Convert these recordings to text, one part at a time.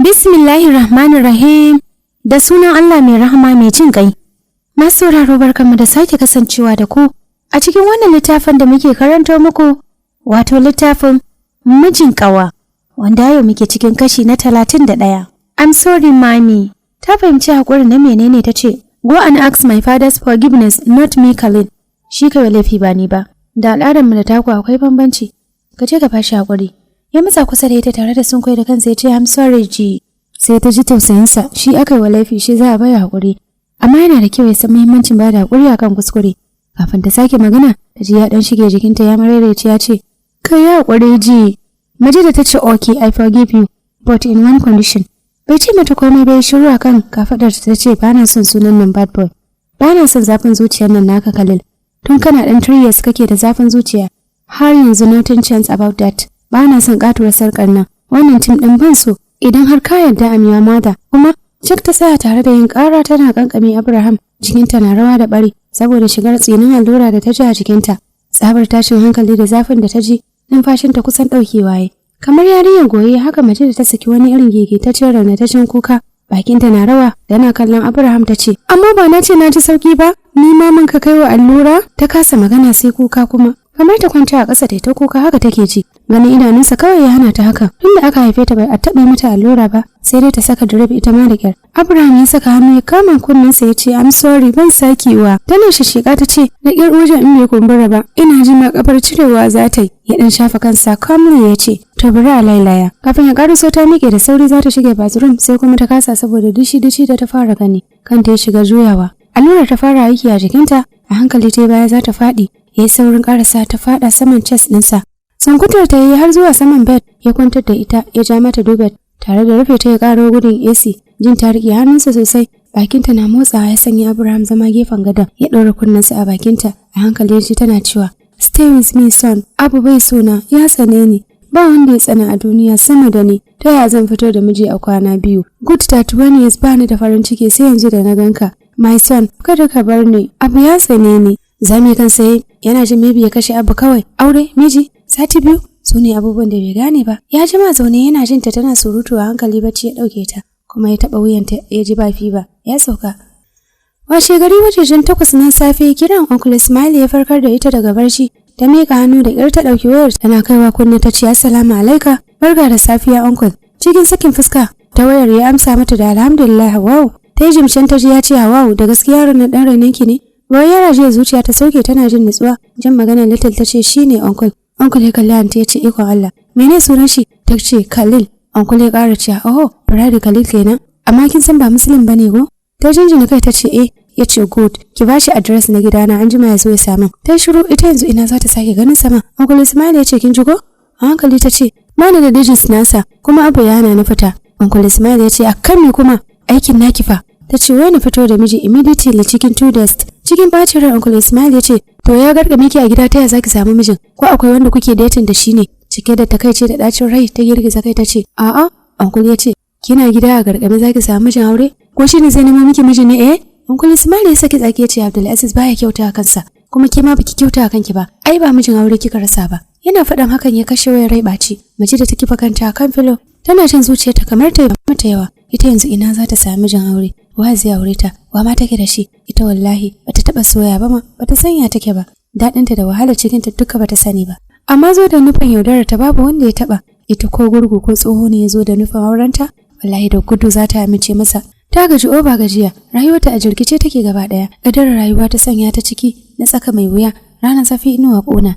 Bismillahir Rahmanir Rahim. Da sunan Allah mai rahama mai jin ƙai. Masu sauraro, barkanmu da sake kasancewa da ku a cikin wannan littafin da muke karanto muku, wato littafin Mijin Ƙawa, wanda yau muke cikin kashi na 31. "I'm sorry, Mommy." Ta fahimci haƙuri na menene, ta ce, "Go and ask my father's forgiveness, not me, Khalil. Shi kawai laifi, ba ni ba. Da al'adarmu da taku akwai bambanci. Ka je ka bashi haƙuri." Ya matsa kusa da ita tare da sunkuyi da kansa ya ce, "I'm sorry, Ji." Sai ta ji tausayinsa, shi aka yi wa laifi, shi za a bai haƙuri. Amma yana da kyau ya san muhimmancin ba da haƙuri akan kuskure. Kafin ta sake magana, ta ji ya ɗan shige jikinta, ya maraice ya ce, "Ka yi haƙuri, Ji." Majida ta ce, "Okay, I forgive you, but in one condition." Bai ce mata komai bai, shiru akan kafaɗar ta ce, "Bana son sunan nan bad boy. Bana son zafin zuciyar nan naka, Khalil. Tun kana ɗan 3 years kake da zafin zuciya. Har yanzu nothing chance about that. Bana son katuwar sarkar nan. Wannan tim ɗin ban so. Idan har ka yarda I'm your mother." Kuma cik ta tsaya tare da yin ƙara tana kankame Abraham. Jikinta na rawa da bari saboda shigar tsinin allura da ta ji a jikinta. Tsabar tashin hankali da zafin da ta ji, numfashinta kusan ɗaukewa ya. Kamar yarinyar goye haka mace da ta saki wani irin gegetaccen raunataccen kuka. Bakinta na rawa, tana kallon Abraham ta ce, "Amma ba na ce na ji sauki ba, ni ma mun ka kai wa allura?" Ta kasa magana sai kuka kuma. Kamar ta kwanta a ƙasa ta kuka haka take ji. Ganin idanunsa kawai ya hana ta haka. Tunda aka haife ta bai a taɓa mata allura ba, sai dai ta saka drip, ita ma da kyar. Abraham ya saka hannu ya kama kunnensa ya ce, "I'm sorry, ban sakewa." Tana shishika ta ce, "Da ƙyar wajen in bai kumbura ba, ina ji ma kafar cirewa za ta yi." Ya dan shafa kansa calmly ya ce, "To, bari a lailaya." Kafin ya ƙaraso ta miƙe da sauri za ta shige bathroom, sai kuma ta kasa saboda dishi-dishi da ta fara gani. Kanta ya shiga juyawa. Allurar ta fara aiki a jikinta, a hankali ta baya za ta faɗi. Ya yi saurin ƙarasa ta faɗa saman chest ɗinsa. Sunkutar ta yi har zuwa saman bed, ya kwantar da ita, ya ja mata duvet tare da rufe ta, ya ƙaro gudun AC. Jin ta riƙe hannunsa sosai, bakinta na motsawa, ya sanya Abraham zama gefen gadon, ya ɗora kunnensa a bakinta. A hankali ya ji tana cewa, "Stay with me, son. Abu bai sona, ya tsane ni. Ba wanda ya tsana a duniya sama da ni. Ta yaya zan fito da miji a kwana 2? Good 31 years bani da farin ciki sai yanzu da na ganka. My son, kada ka bar ni. Abu ya tsane ni." Zame kan sai yana jin maybe ya kashe Abu kawai. Aure, miji, sati 2 su ne abubuwan da bai gane ba. Ya jima zaune yana jin ta tana surutu, a hankali bacci ya ɗauke ta. Kuma ya taɓa wuyanta ya ji ba ba ya sauka. Washe gari wajejen 8 na safe, kiran Uncle Ismail ya farkar da ita daga barci. Ta miƙa hannu da ƙyar ta ɗauki wayar, tana kaiwa kunne ta ce, "Assalamu alaika, barka da safiya, Uncle." Cikin sakin fuska ta wayar ya amsa mata da, "Alhamdulillah, wow." Ta yi jimshen ta ji ya ce, "Wow, da gaskiya yaron na ɗan rainonki ne?" Wai yara jiya zuciya ta sauke tana jin nutsuwa. Jin maganar Little ta ce, "Shine, Uncle." Uncle ya kalli Aunty ya ce, "Ikon Allah. Mene sunan shi?" Ta ce, "Khalil." Uncle ya ƙara cewa, "Oh, Brother Khalil kenan. Amma kin san ba Muslim bane go?" Ta jinjina kai ta ce, "Eh." Ya ce, "Good. Ki bashi address na gidana, an jima ya zo ya samu." Ta shiru, ita yanzu ina za ta sake ganin sama. Uncle Ismail ya ce, "Kin ji ko?" A hankali ta ce, "Bani da digits nasa, kuma Abu ya hana ni fita." Uncle Ismail ya ce, "A kan me kuma? Aikin naki fa?" Ta ce, "Wai na fito da miji immediately cikin 2 days." Cikin bacin rai Uncle Ismail ya ce, "To, ya garga miki a gida, ta ya zaki samu mijin? Ko akwai wanda kuke dating da shi ne?" Cike da takaici da dacin rai ta girgiza kai ta ce, "A'a." Uncle ya ce, "Kina gida a gargame zaki samu mijin aure? Ko shi ne zai nemo miki miji ne, eh?" Uncle Ismail ya saki tsaki ya ce, "Abdulaziz baya kyauta a kansa, kuma ke ma baki kyauta a kanki ba. Ai ba mijin aure kika rasa ba." Yana faɗin hakan ya kashe wayar, rai ɓaci. Mace da ta kifa kanta a kan filo tana jin zuciyarta kamar ta mata yawa. Ita yanzu ina za ta sami mijin aure? Wa zai aure ta? Wa ma take da shi? Ita wallahi bata taɓa soya ba ma, bata sanya take ba. Daɗinta da wahalar cikinta duka bata sani ba. Amma zo da nufin yaudarar ta babu wanda ya taɓa. Ita ko gurgu ko tsoho ne ya zo da nufin aurenta, wallahi da gudu za ta amince masa. Ta gaji oba gajiya, rayuwarta a jirkice take gaba ɗaya. Kadarar rayuwa ta sanya ta ciki na tsaka mai wuya, ranar zafi inuwa ƙona.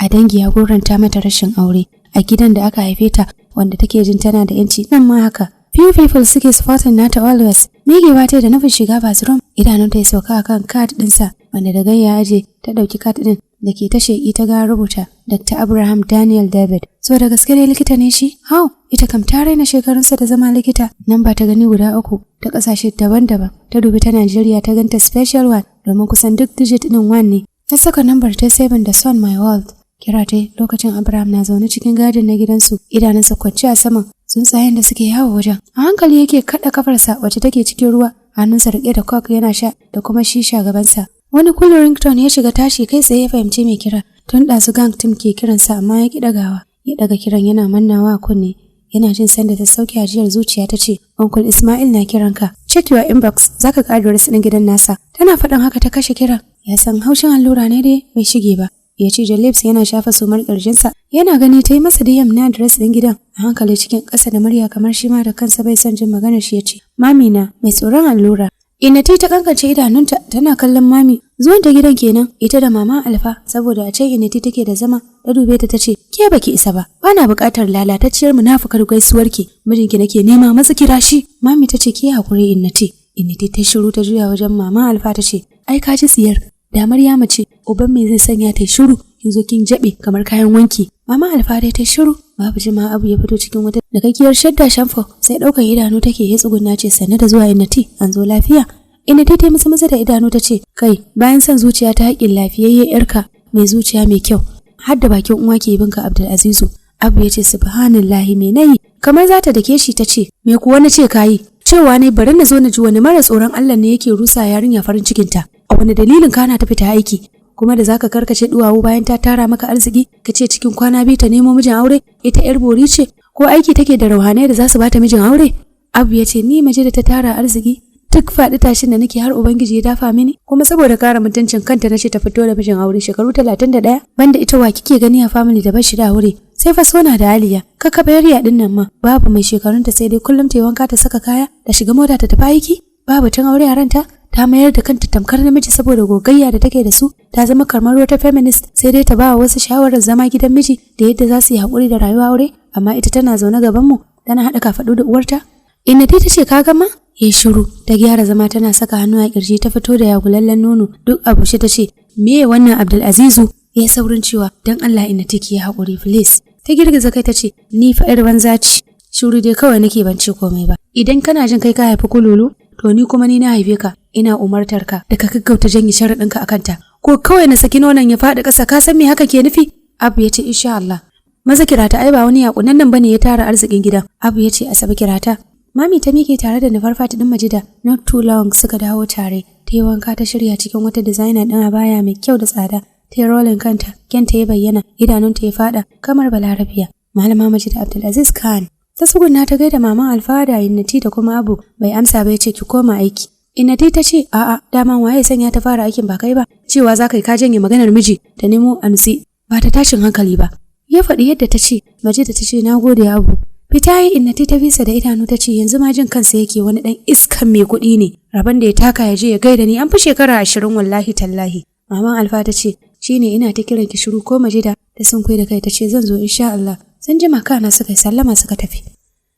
A dangi ya goranta mata rashin aure, a gidan da aka haife ta wanda take jin tana da yanci, nan ma haka. Few people suke supporting nata always. Migewa ta da nufin shiga bathroom, idanunta ya sauka akan card ɗinsa wanda da gayya aje. Ta ɗauki card ɗin da ke ta sheƙi, ta ga rubuta Dr. Abraham Daniel David. So da gaske ne likita ne shi? How? Ita kam ta raina shekarunsa da zama likita. Nan ba ta gani guda uku ta ƙasashe daban-daban. Ta dubi ta Najeriya, ta ganta special one domin kusan duk digit ɗin one ne. Ta saka nambar ta seven da son my world. Kira ta lokacin Abraham na zaune cikin garden na gidansu, idanunsa kwance a saman tsuntsayen da suke yawo wajen. A hankali yake kaɗa kafarsa wacce take cikin ruwa, hannunsa riƙe da coke yana sha da kuma shisha gabansa. Wani cool ringtone ya shiga tashi, kai tsaye ya fahimci mai kira. Tun ɗazu gang team ke kiransa amma ya ƙi ɗagawa. Ya ɗaga kiran yana mannawa a kunne. Yana jin sanda ta sauke ajiyar zuciya ta ce, "Uncle Ismail na kiranka. Check your inbox, zaka ga address ɗin gidan nasa." Tana faɗin haka ta kashe kiran. Ya san haushin allura ne dai bai shige ba. Ya cije lips yana shafa sumar ƙirjinsa. Yana gani ta yi masa DM na address ɗin gidan. A hankali, cikin ƙasa da murya, kamar shi ma da kansa bai son jin maganar shi, ya ce, "Mami na mai tsoron allura." Inna ta kankance idanunta tana kallon Mami. Zuwan ta gidan kenan ita da Mama Alfa, saboda a can Innati take da zama. Ta dube ta tace, "Ke baki isa ba. Bana buƙatar lalatacciyar munafukar gaisuwarki. Mijinki nake nema, maza kira shi." Mami tace, "Ki hakuri, Innati." Innati ta shiru, ta juya wajen Mama Alfa ta ce, "Ai ka ji tsiyar. Da Maryama ce, uban me zai sanya ta shiru? Kin zo kin jabe kamar kayan wanki." Mama Alfa dai ta shiru. Babu jima Abu ya fito cikin wata dakakkiyar shadda shamfo, sai ɗaukar idanu take. Ya tsuguna ce, "Sanne da zuwa, Innati, an zo lafiya?" Innati ta musu musu da idanu ta ce, "Kai, bayan son zuciya ta haƙin lafiyayye yarka mai zuciya mai kyau, har da bakin uwa ke binka, Abdulazizu." Abu ya ce, "Subhanallahi, me nayi?" Kamar za ta dake shi ta ce, "Me kuwa na ce kayi? Cewa ne bari na zo na ji wani mara tsoron Allah ne yake rusa yarinya farin cikinta. A wani dalilin kana ta fita aiki? Kuma da zaka karkace duwawu bayan ta tara maka arziki, ka ce cikin kwana 2 ta nemo mijin aure? Ita yar bori ce ko aiki take da rauhanai da za su bata mijin aure?" Abu ya ce, "Ni mace da ta tara arziki, duk faɗi tashin da nake har Ubangiji ya dafa mini, kuma saboda kare mutuncin kanta nace ta fito da mijin aure, shekaru 31. Banda ita, wa kike gani a family da bashi da aure? Sai fa Sona da Aliya kakkaɓe yariya din nan ma babu mai shekarunta, sai dai kullum ta yi wanka, ta saka kaya, ta shiga mota, ta tafi aiki. Babu tun aure a ranta. Ta mayar da kanta tamkar namiji saboda gogayya da take da su. Ta zama kamar wata feminist, sai dai ta ba wa wasu shawarar zama gidan miji da yadda za su yi haƙuri da rayuwa aure, amma ita tana zaune gaban mu tana haɗa kafaɗu da uwarta." Inna ta ce, "Ka gama?" Ya shiru. Ta gyara zama tana saka hannu a kirji, ta fito da yagulallen nono duk a bushe, ta ce, "Me wannan, Abdulazizu?" Ya saurin cewa, "Dan Allah, Inna, take ya haƙuri, please." Ta girgiza kai ta ce, "Ni fa yar banza ce. Shiru dai kawai nake, ban ce komai ba. Idan kana jin kai ka haifi kululu, to ni kuma ni na haife ka. Ina umartar ka da ka gaggauta janye sharaɗinka a kanta, ko kawai na saki nonon ya faɗi ƙasa. Ka san me haka ke nufi?" Abu ya ce, "Insha Allah. Maza kirata, ai ba wani yakunan nan bane ya tara arzikin gidan." Abu ya ce, "Asabe, kirata." Mami ta miƙe tare da nufar fati ɗin Majida. Not too long suka dawo tare. Ta yi wanka, ta shirya cikin wata designer ɗin abaya mai kyau da tsada. Ta yi rolling kanta, kyanta ya bayyana, idanunta ya faɗa kamar Balarabiya. Malama Majida Abdulaziz Khan. Ta tsuguna ta gaida Maman Alfada, Innati da kuma Abu. Bai amsa ba, ya ce, "Ki koma aiki." Innati ta ce, "A'a, daman waye sanya ta fara aikin ba kai ba? Cewa za ka yi ka janye maganar miji, ta nemo a nutsi, ba ta tashin hankali ba." Ya faɗi yadda ta ce. Majida ta ce, "Na gode, Abu." Fita yi, Innati ta bisa da idanu ta ce, "Yanzu ma jin kansa yake wani ɗan iskan mai kuɗi ne. Rabon da ya taka ya je ya gaida ni an fi shekara 20, wallahi tallahi." Maman Alfa ta ce, "Shine ina ta kiran ki shiru ko, Majida?" Ta sunkuyi da kai ta ce, "Zan zo insha Allah." Sun jima kana suka yi sallama suka tafi.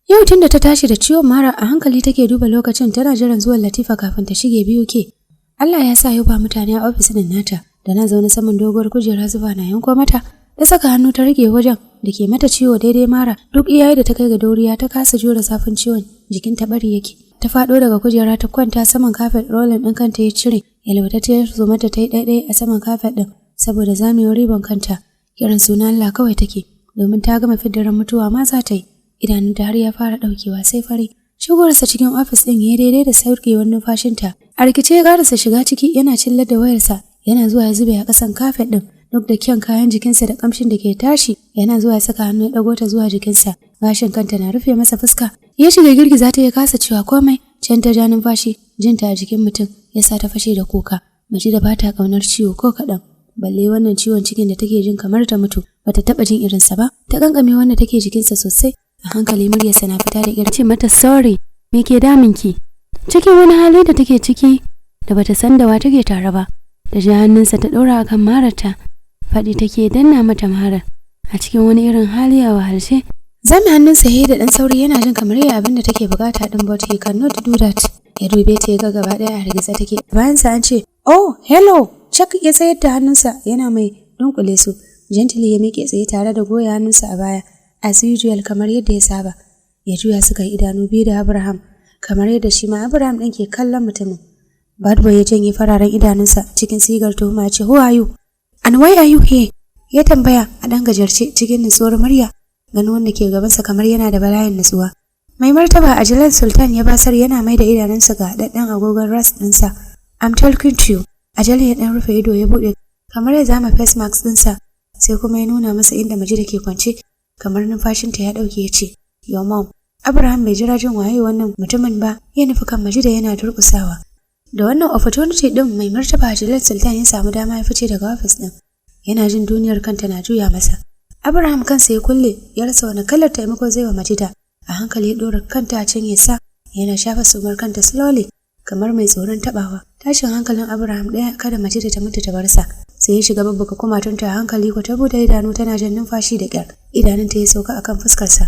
Yau tun da ta tashi da ciwon mara, a hankali take duba lokacin, tana jiran zuwan Latifa kafin ta shige biyu ke. Allah ya sa yau ba mutane a ofis ɗin nata, da na zaune saman doguwar kujera, zuba na yanko mata. Ta saka hannu ta rike wajen da ke mata ciwo daidai mara. Duk iyaye da ta kai ga dauriya, ta kasa jure zafin ciwon, jikin ta bari yake. Ta faɗo daga kujera ta kwanta saman kafet, rolling ɗin kanta ya cire, yalwatacciyar zo mata ta yi ɗaiɗai a saman kafet ɗin saboda zamewar ribon kanta. Kiran sunan Allah kawai take, domin ta gama fidda mutuwa ma za ta yi. Idanunta har ya fara ɗaukewa sai fari. Shigowarsa cikin ofis ɗin ya daidai da saukewar numfashinta. A rikice ya karasa shiga ciki yana cillar da wayarsa, yana zuwa ya zube a ƙasan kafet ɗin. Duk da kyan kayan jikinsa da ƙamshin da ke tashi, yana zuwa ya saka hannu ya ɗago ta zuwa jikinsa. Gashin kanta na rufe masa fuska. Ya shiga girgiza ta, ya kasa cewa komai. Can ta ja numfashi, jinta a jikin mutum ya sa ta fashe da kuka. Mace da bata ƙaunar ciwo ko kaɗan, balle wannan ciwon cikin da take jin kamar ta mutu, bata taɓa jin irinsa ba. Ta kankame wanda take jikinsa sosai. A hankali, muryarsa na fita da ƙyar, ce mata, "Sorry, me ke damunki?" Cikin wani hali da take ciki da bata san da wa take tare ba, ta ji hannunsa ta ɗora akan mararta. Faɗi take danna mata marar a cikin wani irin hali a wahalce. Zame hannunsa ya da ɗan sauri, yana jin kamar ya abin da take bukata ɗin, but he cannot do that. Ya dube ta, ya ga gaba ɗaya a hargitse take. Bayan sa an ce, "Oh, hello." Chuck ya tsayar da hannunsa yana mai dunkule su. Gently ya miƙe tsaye tare da goya hannunsa a baya, as usual, kamar yadda ya saba. Ya juya suka yi idanu biyu da Abraham, kamar yadda shi ma Abraham ɗin ke kallon mutumin. Bad boy ya janye fararen idanunsa cikin sigar tuhuma ya ce, "Who are you? And why are you here?" Ya tambaya a ɗan gajarce cikin nutsuwar murya, ganin wanda ke gabansa kamar yana da bala'in nutsuwa. Mai martaba Ajalal Sultan, ya basar yana mai da idanunsa ga haɗaɗɗen agogon wrist ɗinsa. "I'm talking to you." Ajal ya ɗan rufe ido ya buɗe kamar ya zama face mask ɗinsa, sai kuma ya nuna masa inda Majida ke kwance kamar numfashinta ya ɗauke, ya ce, Your mom. Abraham bai jira jin waye wannan mutumin ba, ya nufi kan Majida yana durƙusawa. Da wannan opportunity din mai martaba Jalal Sultan ya samu dama ya fice daga office din. Yana jin duniyar kanta na juya masa. Abraham kansa ya kulle, ya rasa wani kalar taimako zai wa Majida. A hankali ya ɗora kanta a cinyarsa, yana shafa sumar kanta slowly, kamar mai tsoron tabawa. Tashin hankalin Abraham ɗaya, kada Majida ta mutu ta bar sa. Sai ya shiga babbuka kumatunta a hankali, ko ta bude idanu tana jan numfashi da kyar. Idanunta ya sauka akan fuskarsa.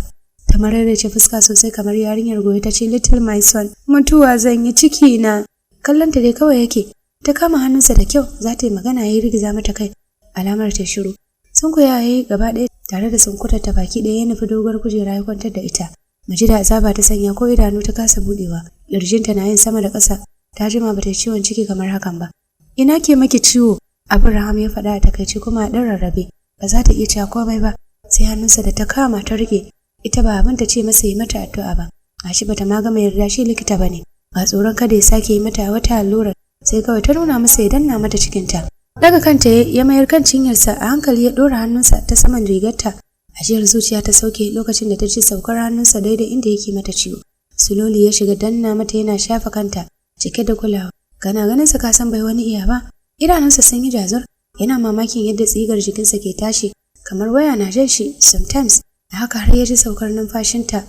Ta mararece fuska sosai kamar yarinyar gobe, ta ce, "Little my son, mutuwa zan yi, ciki na." Kallonta dai kawai yake. Ta kama hannunsa da kyau, za ta yi magana ya girgiza mata kai alamar ta shiru. Sun koya yayi gaba ɗaya tare da sunkutar ta baki ɗaya, ya nufi doguwar kujera ya kwantar da ita. Majida azaba ta sanya ko idanu ta kasa budewa. Ƙirjinta na yin sama da ƙasa. Ta jima bata ciwon ciki kamar hakan ba. "Ina ke maki ciwo?" Abraham ya faɗa a takaice kuma a ɗan rarrabe. Ba za ta iya cewa komai ba, sai hannunsa da ta kama ta rike. Ita ba abin ta ce masa yi mata addu'a ba. Gashi bata ma gama yarda shi likita ba ne. Ga tsoron kada ya sake yi mata wata allurar, sai kawai ta nuna masa ya danna mata cikinta. Daga kanta ya mayar kan cinyarsa, a hankali ya ɗora hannunsa ta saman rigarta. Ajiyar zuciya ta sauke lokacin da ta ji saukar hannunsa daidai inda yake mata ciwo. Slowly ya shiga danna mata, yana shafa kanta cike da kulawa. Kana ganin sa ka san bai wani iya ba. Idanunsa sun yi jazur, yana mamakin yadda tsigar jikinsa ke tashi kamar waya na jan shi sometimes. Da haka har ya ji saukar numfashinta,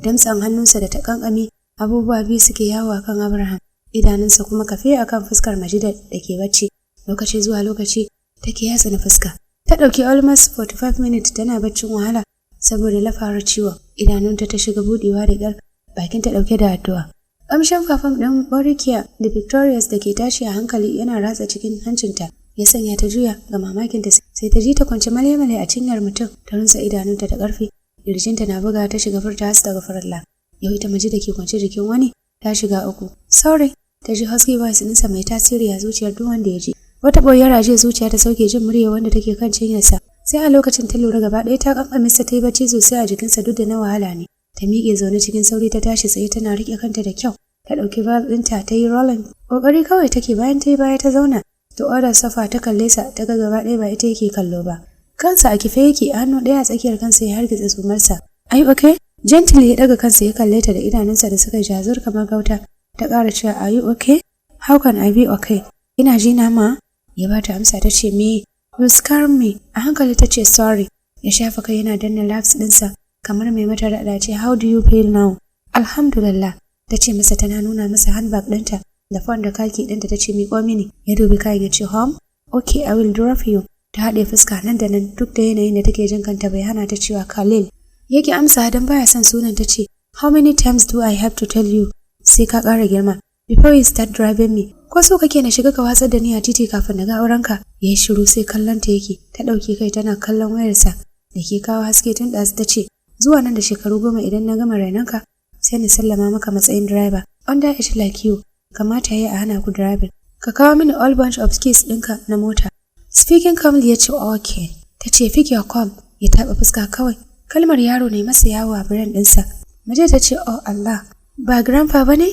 damtsan hannunsa da ta kankame. Abubuwa biyu suke yawo akan Abraham. Idanunsa kuma kafe akan fuskar Majida da ke bacci. Lokaci zuwa lokaci take yatsa na fuska. Ta ɗauki almost 45 minutes tana baccin wahala saboda lafawar ciwon. Idanunta ta shiga budewa da ƙyar, bakinta ɗauke da addu'a. Ƙamshin perfume ɗin Borikia da Victorious da ke tashi a hankali yana ratsa cikin hancinta ya sanya ta juya. Ga mamakinta, sai ta ji ta kwance male-male a cinyar mutum. Ta runtse idanunta da ƙarfi, ƙirjinta na buga, ta shiga furta astaghfirullah. Yau ita mace da ke kwance jikin wani, ta shiga uku. "Sorry," ta ji husky voice ɗinsa mai tasiri a zuciyar duk wanda ya ji. Wata ɓoyar ajiyar zuciya ta sauke jin murya wanda take kan cinyarsa. Sai a lokacin ta lura gaba ɗaya ta kankame sa, ta yi bacci sosai a jikinsa duk da na wahala ne. Ta miƙe zaune cikin sauri, ta tashi tsaye tana riƙe kanta da kyau. Ta ɗauki veil ɗinta ta yi rolling. Ƙoƙari kawai take bayan ta yi baya ta zauna. Ta order sofa, ta kalle sa, ta ga gaba ɗaya ba ita yake kallo ba. Kansa a kife yake, hannu ɗaya a tsakiyar kansa ya hargitse sumarsa. "Are you okay?" Gently ya ɗaga kansa ya kalle ta da idanunsa da suka jazur kamar gauta. Ta ƙara cewa, "Are you okay?" "How can I be okay?" "Ina ji na ma?" Ya ba ta amsa, ta ce, "Me?" "You scare me." A hankali ta ce, "Sorry." Ya shafa kai yana danna lips ɗinsa kamar mai mata raɗa, ce, "How do you feel now?" "Alhamdulillah," ta ce masa tana nuna masa handbag ɗinta da phone da kaki ɗinta, ta ce, "Miƙo mini." Ya dubi kayan ya ce, "Home? Okay, I will drop you." Ta haɗe fuska nan da nan, duk da yanayin da take jin kanta bai hana ta cewa, "Khalil." Yake amsa don baya son sunan, ta ce, "How many times do I have to tell you sai ka ƙara girma before you start driving me? Ko so kake na shiga ka watsar da ni a titi kafin na ga aurenka?" Ya yi shiru sai kallon ta yake. Ta ɗauke kai tana kallon wayarsa da ke kawo haske tun ɗazu, ta ce, "Zuwa nan da shekaru 10 idan na gama rainonka, sai na sallama maka matsayin driver. Under age like you, kamata ya yi a hana ku driving. Ka kawo mini all bunch of keys ɗinka na mota." Speaking calmly ya ce, "Okay." Ta ce, "Pick your call." Ya taɓa fuska kawai. Kalmar yaro ne masa yawo a brain ɗinsa. Maje ta ce, "Oh Allah, ba grandpa ba ne?"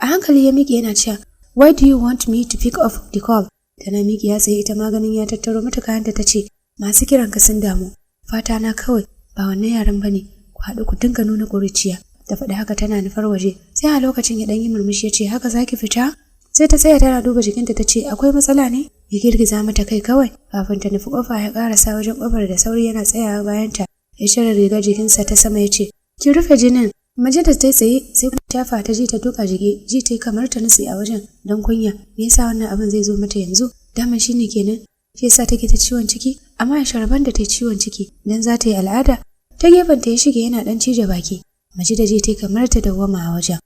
A hankali ya miƙe yana cewa, "Why do you want me to pick up the call?" Tana miƙe ya tsaye, ita maganin ya tattaro mata kayanta, ta ce, "Masu kiran ka sun damu. Fata na kawai ba wannan yaran ba ne, ku haɗu ku dinga nuna ƙuruciya." Ta faɗi haka tana nufar waje. Sai a lokacin ya ɗan yi murmushi ya ce, "Haka zaki fita?" Sai ta tsaya tana duba jikinta, ta ce, "Akwai matsala ne?" Ya girgiza mata kai kawai. Kafin ta nufi kofa, ya karasa wajen kofar da sauri yana tsayawa bayanta. Ya cire rigar jikinsa ta sama ya ce, "Ki rufe jinin." Mace da ta tsaye sai shafa ta ji ta duka jige, ji ta kamar ta nutse a wajen don kunya. Me yasa wannan abin zai zo mata yanzu? Daman shine kenan shi yasa take ta ciwon ciki. Amma ya sharban da ta ciwon ciki dan za ta yi al'ada. Ta gefen ta ya shige yana dan cije baki. Mace da ji ta kamar ta dawwama a wajen.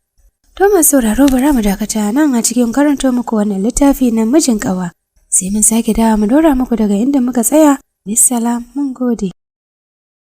To masu sauraro, bara mu dakata nan a cikin karanto muku wannan littafi na Mijin Ƙawa. Sai mun sake dawo mu dora muku daga inda muka tsaya. Bisalam, mun gode.